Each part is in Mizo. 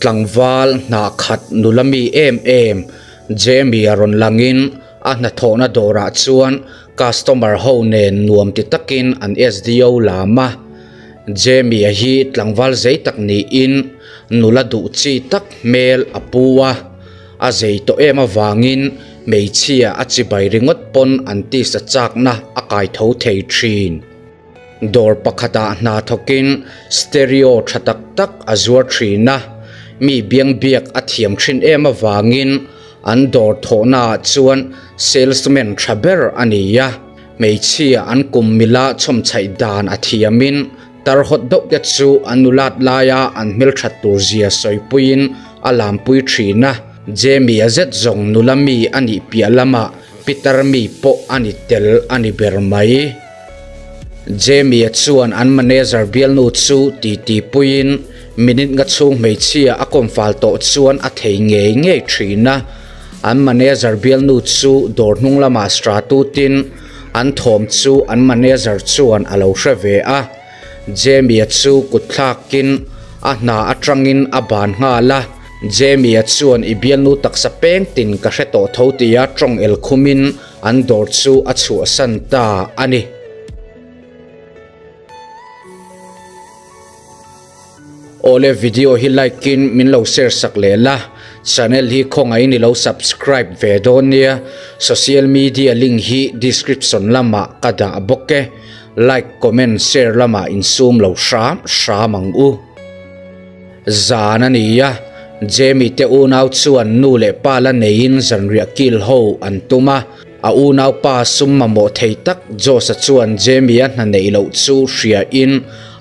Tlangval hnah khat nula mi em em Jamie-a rawn langin a hnathawhna dawrah chuan customer ho nen nuam ti takin an SDO lam a. Jamie-a hi tlangval zei tak niin nula duh chi tak hmel a pu a, a zei tawh em avangin hmeichhia a chibai ringawt pawn an tisa chakna a kai tho thei thin. Dawr pakhatah hna thawkin stereo tha tak tak a zuar thin a, mi biangbiak a thiam thin em avangin an dawr thawhnaah chuan salesman tha ber a ni a. Hmeichhia an kum mila chhawmchhaih dan a thiamin tar hawt deuh te chu an nulat laia an hmelthat tur zia sawipuiin a lampui thin a. Jamie-a zet zawng nula mi a nih piah lamah pitar mi pawh a ni tel a ni ber mai. Jamie-a chuan an manager bialnu chu titi puiin minute nga chhung hmeichhia a kawm fal tawh chuan a thei ngei ngei thin a. An manager bialnu chu dawr hnung lamah stratutin an thawm chu an manager chuan a lo hre ve a. Jamie-a chu kut thlakin a hna atangin a ban nghal a. Jamie-a chuan i bialnu taksa peng tin ka hre tawh tho tia tawng el khumin An dawr chu a chhuahsan ta a ni. Awle video hi like in min lo share sak leh la, channel hi khawngaihin i lo subscribe ve dawn nia, social media link hi description lamah ka dah bawk e, like comment share lamah insum lo hram hram ang u. Zan a ni a, Jamie te unau chuan nu leh pa la neiin zanriah kil ho an tum a. A unaupa sum mamawh thei tak Josh-a chuan Jamie-a hna neih loh chu hriain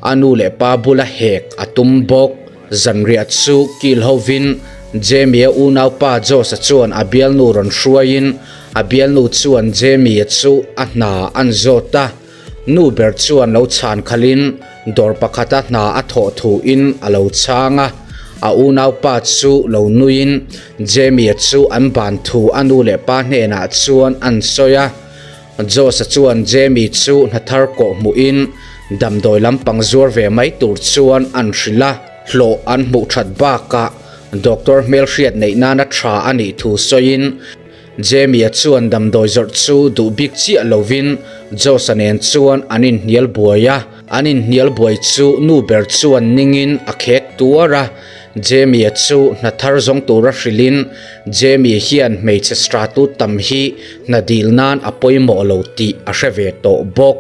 a nu leh pa bula hek a tum bawk. Zanriah chu kil hovin Jamie-a unaupa Josh-a chuan a bialnu rawn hruaiin a bialnu chuan Jamie-a chu a hna an zawt a. Nu ber chuan lo chhan khalhin dawr pakhata hna a thawh thuin a lo chhang a, a unaupa chu lo nuiin Jamie-a chu an ban thu a nu leh pa hnenah chuan an sawi a. Josh-a chuan Jamie chu hna thar kawh hmuhin damdawi lampang zuar ve mai tur chuan an hrilh a, hlawh an hmuh that bakah doctor hmelhriat neih nana tha a nih thu sawiin Jamie-a chuan damdawi zawrh chu duh bik chiah lovin Josh-a nen chuan an inhnial buai a, an inhnial buai chu nu ber chuan ningin a khek tuar a. Jamie-a chu hna thar zawng tura hrilhin Jamie hian hmeichhe stratu tam hi hna dil nan a pawimawh lo tih a hre ve tawh bawk.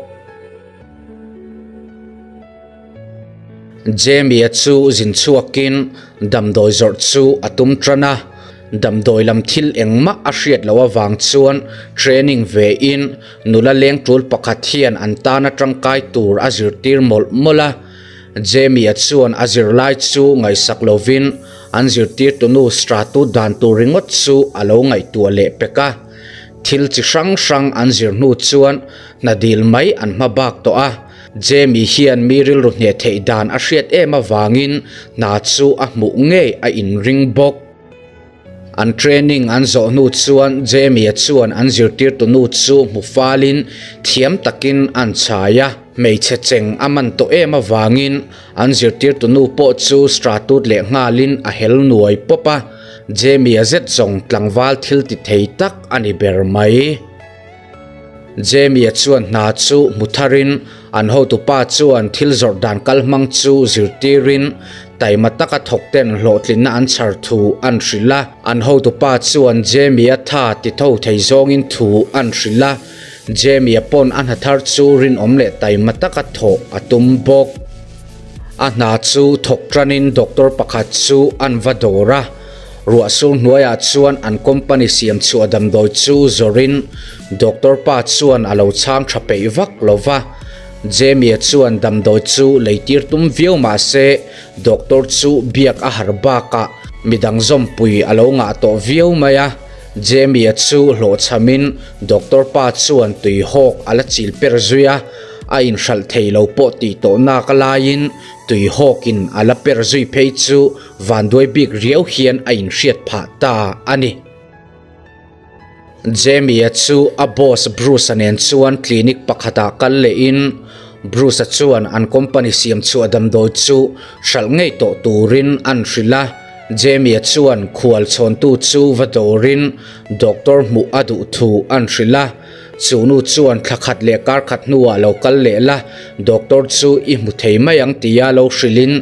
Jamie-a chu zin chhuakin damdawi zawrh chu a tum tan a. Damdawi lam thil engmah a hriat loh avang chuan training vein nula leng tul pakhat hian an tana tangkai tur a zirtir mawlh mawlh a. Jamie-a chuan a zirlai chu ngaihsak lovin an zirtirtunu Stratu dan tur ringawt chu a lo ngaihtuah leh pek a. Thil chi hrang hrang an zir hnu chuan hna dil mai an hma bak tawh a. Jamie hian mi rilru hneh theih dan a hriat em avangin hna chu a hmuh ngei a inring bawk. An training an zawh hnu chuan Jamie-a chuan an zirtirtunu chu hmu falin thiam takin an chhai a. Hmeichhe cheng a man tawh em avangin an zirtirtunu pawh chu stratut leh nghalin a hel nuai pawp a. Jamie-a zet zawng tlangval thil ti thei tak a ni ber mai. Jamie-a chuan hna chu hmu tharin an hotupa chuan thil zawrh dan kal hmang chu zirtirin taima taka thawk ten hlawhtlinna an chhar thu an hrilh a. An hotupa chuan Jamie-a tha ti tho thei zawngin thu an hrilh a. Jamie-a pawn a hna thar chu rinawm leh taima taka thawh a tum bawk. A hna chu thawk tanin doctor pakhat chu an va dawr a. Ruah sur hnuaiah chuan an company siam chhuah damdawi chu zawrin doctor pa chuan a lo chhang tha peih vak lo va. Jamie-a chuan damdawi chu leitir tum viau mah se doctor chu biak a har bakah midang zawmpui a lo ngah tawh viau mai a. Jamie-a chu hlawhchhamin doctor pa chuan tui hawk a la chil per zui a, a inhralh thei lo pawh tih tawh nak laiin tui hawkin a la per zui phei chu Vanduai bik riau hian a inhriat phah ta a ni. Jamie-a chu a boss Bruce-a nen chuan clinic pakhatah kal lehin Bruce-a chuan an company siam chhuah damdawi chu hralh ngei tawh turin an hrilh a. Jamie-a chuan khual chhawntu chu va dawrin doctor hmuh a duh thu an hrilh a. Chu nu chuan thla khat leh kar khat hnuah lo kal leh la, doctor chu i hmu thei mai ang tia lo hrilhin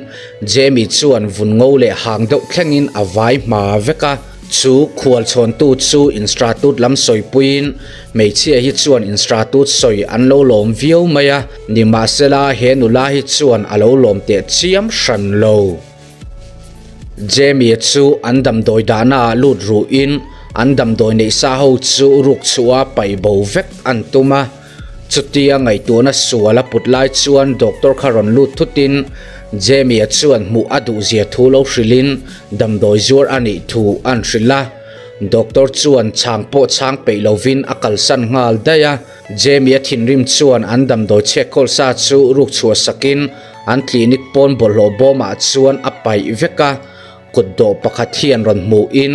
Jamie chuan vun ngo leh hang deuh thlengin a vai hma vek a. Chu khual chhawntu chu instratut lam sawipuiin hmeichhia hi chuan instratut sawi an lo lawm viau mai a, nimahsela he nula hi chuan a lo lawm teh chiam hran lo. Jamie chu an damdawi dahna ah lut ruhin an damdawi neih sa ho chu ruk chhuah a paih bo vek an tum a. Chutia ngaihtuahna sual a put lai chuan doctor kha rawn lut thutin Jamie chuan hmuh a duh zia thu lo hrilhin damdawi zuar a nih thu an hrilh a. Doctor chuan chhang pawh chhang peih lovin a kalsan nghal daih a. Jamie-a thinrim chuan an damdawi chhek kawl sa chu ruk chhuah sakin an clinic pawn bawlhhlawh bawmah chuan a paih vek a, kut dawh pakhat hian rawn hmuhin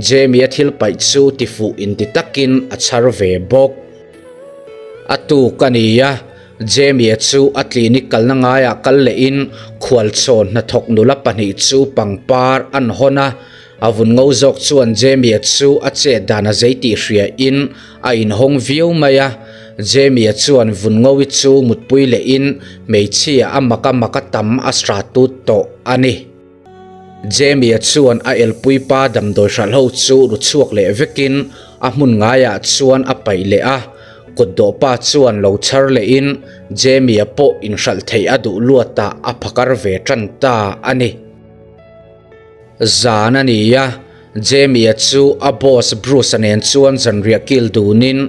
Jamie-a thil paih chu tifuh inti takin a chhar ve bawk. A tuk a ni a, Jamie-a chu a clinic kalna ngaiah kal lehin khualchhawn hnathawk nula pahnih chu pangpar an hawn a, A vun ngo zawk chuan Jamie-a chu a chet dan a zei tih hria in a inhawng viau mai a. Jamie-a chuan vun ngoi chu mutpui leh in hmeichhia a mak a mak a tam a sra tut tawh a ni. Jamie-a chuan a elpui pa damdawi hralh ho chu ru chhuak leh vek in a hmun ngaiah chuan a paih leh a. Kut dawh pa chuan lo chhar leh in Jamie-a pawh inhralh theih a duh luatah a phakar ve tan ta a ni. Zan a ni a, Jamie-a chu a boss Bruce-a nen chuan zanriah kil dunin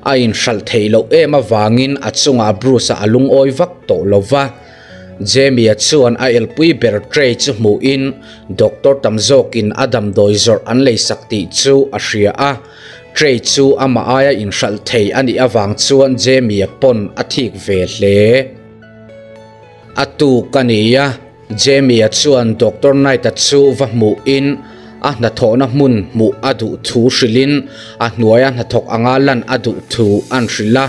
a inhralh theih loh em avangin a chungah Bruce-a a lungawi vak tawh lo va. Jamie-a chuan a elpui ber Trey chu hmuhin doctor tam zawkin a damdawi zawrh an leisak tih chu a hria a. Trey chu amah aia inhralh thei a nih avang chuan Jamie-a pawn a thik ve hle. A tuk a ni a. Jamie-a chuan Doctor Knight-a chu va hmuhin a hnathawhna hmun hmuh a duh thu hrilhin a hnuaia hnathawk anga lan a duh thu an hrilh a.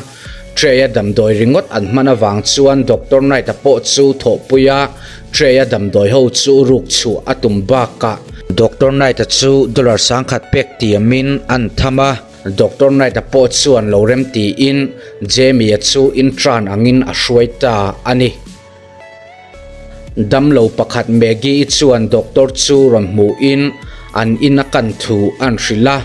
Trey-a damdawi ringawt an hman avang chuan Doctor Knight-a pawh chu thawhpui a, Trey-a damdawi ho chu ruk chhuah a tum bakah Doctor Knight-a chu dollar sangkhat pek tiamin an tham a. Doctor Knight-a pawh chuan lo rem tiin Jamie-a chu intern angin a hruai ta a ni. Damlo pakhat Maggie-i chuan doctor chu rawn hmuhin an in a kan thu an hrilh a,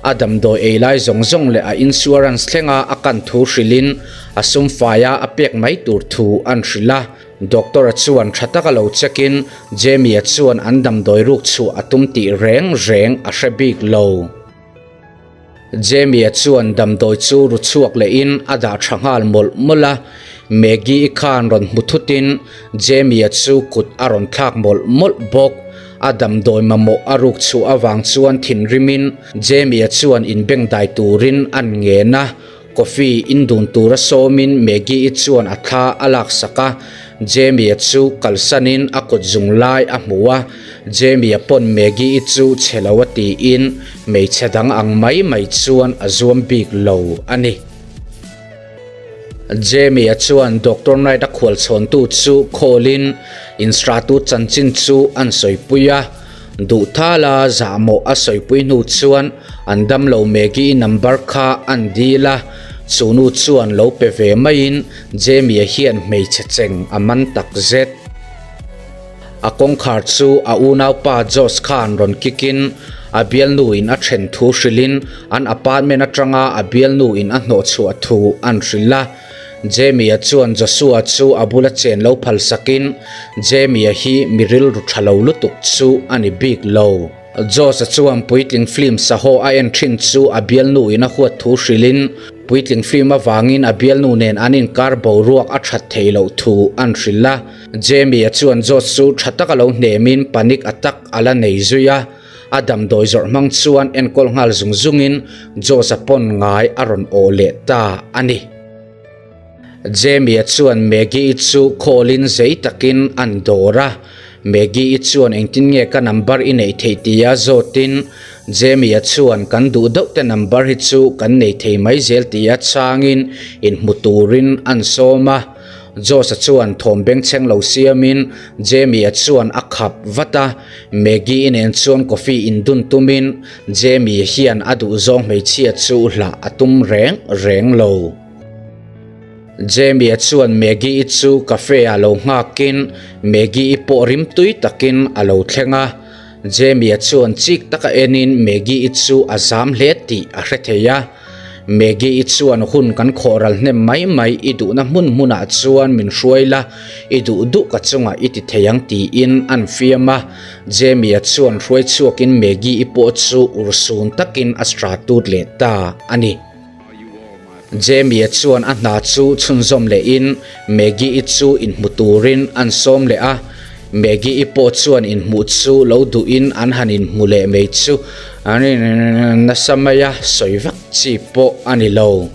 a damdawi ei lai zawng zawng leh a insurance thlenga a kan thu hrilhin a sum faia a pek mai tur thu an hrilh a. Doctor-a chuan tha taka lo check-in Jamie-a chuan an damdawi ruk chhuah a tum tih reng reng a hre bik lo. Jamie-a chuan damdawi chu ru chhuak lehin a dah tha nghal mawlh mawlh a, Maggie-i khan rawn hmu thutin Jamie-a chu kut a rawn thlak mawlh mawlh bawk. A damdawi mamawh a ruk chhuah avang chuan thinrimin Jamie-a chuan inbengdai turin an ngen a, Coffee in dun tura sawmin Maggie-i chuan a thla a laksak a, Jamie-a chu kalsanin a kut zung lai a hmu a, Jamie-a pawn Maggie-i chu chhe lo a tiin hmeichhe dang ang mai mai chuan a zuam bik lo a ni. Jamie-a chuan Doctor Knight-a khualchhawntu chu call-in instratu chanchin chu an sawipui a, Duhthala zahmawh a sawipui hnu chuan an damlo Maggie number kha an dil a, chu nu chuan lo pe ve maiin Jamie-a hian hmeichhe cheng a man tak zet. A kawngkhar chu a unaupa Josh khan rawn kick in a bialnu in a then thu hrilhin an apartment atanga a bialnu in a hnawhchhuah thu an hrilh a. Jamie-a chuan Joshua chu a bula chen lo phal sakin Jamie-a hi mi rilru tha lo lutuk chu a ni bik lo. Josh-a chuan puitling film sahaw a en thin chu a bialnu in a huat thu hrilhin puitling film avangin a bialnu nen an inkar boruak a that theih loh thu an hrilh a. Jamie-a chuan Josh chu tha taka lo hnemin panic attack a la nei zui a. A damdawi zawrh hmang chuan enkawl nghal zung zungin Josh-a pawn ngai a rawn awh leh ta a ni. Jamie-a chuan Maggie-i chu call-in zei takin an dawr a, Maggie-i chuan engtin nge ka number i neih theih tia zawtin Jamie-a chuan kan duh deuh te number hi chu kan nei thei mai zel tia changin inhmu turin an sawm a. Josh-a chuan thawm bengchheng lo siamin Jamie-a chuan a khap vat a, Maggie-i nen chuan coffee in dun tumin Jamie hian a duhzawng hmeichhia chu hlah a tum reng reng lo. Jamie-a chuan Maggie-i chu cafe-ah lo nghakin Maggie-i pawh rimtui takin a lo thleng a, Jamie-a chuan chik taka enin Maggie-i chu a zam hle tih a hre thei a. Maggie-i chuan hun kan khawh ral hnem mai mai, i duhna hmun hmunah chuan min hruai la, i duh duh ka chungah i ti thei ang tiin an fiam a. Jamie-a chuan hruai chhuakin Maggie-i pawh chu urhsun takin a stratut leh ta a ni. Jamie-a chuan a hna chu chhunzawm lehin Maggie-i chu inhmu turin an sawm leh a. Maggie-i pawh chuan inhmuh chu lo duhin an han inhmu leh mai chu an nasa mai a, sawi vak chi pawh a ni lo.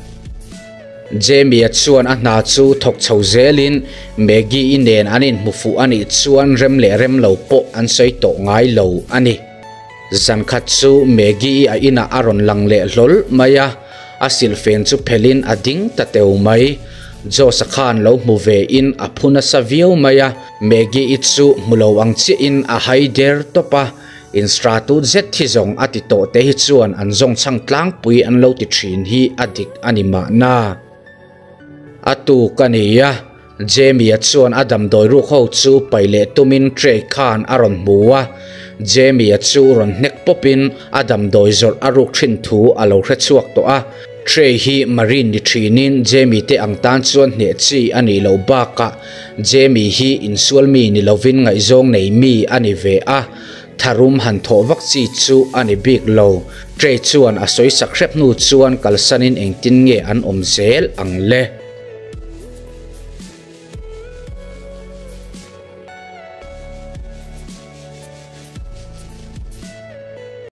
Jamie-a chuan a hna chu thawk chho zelin Maggie-i nen an inhmu fuh a nih chuan rem leh rem lo pawh an sawi tawh ngai lo a ni. Zan khat chu Maggie-i a inah a rawn lang leh hlawl mai a, a silhfen chu phelhin a ding ta teu mai. Josh-a khan lo hmu ve in a phu nasa viau mai a, Maggie-i chu hmu lo ang chiahin a hai der tawp a, instratut zet hi zawng a ti tawh te hi chuan an zawng chhang tlangpui an lo ti thin hi a dik a ni mahna. A tuk a ni a, Jamie-a chuan a damdawi ruk ho chu paih leh tumin tray khan a rawn hmu a, Jamie-a chu rawn hnek pawpin a damdawi zawrh a ruk thin thu a lo hre chhuak tawh a. Tray hi Marine ni thinin Jamie te ang tan chuan hneh chi a nih loh bakah Jamie hi insual mi ni lovin ngaihzawng nei mi a ni ve a, tharum han thawh vak chi chu a ni bik lo. Tray chuan a sawi sak hrep hnu chuan kalsanin engtin nge an awm zel ang le?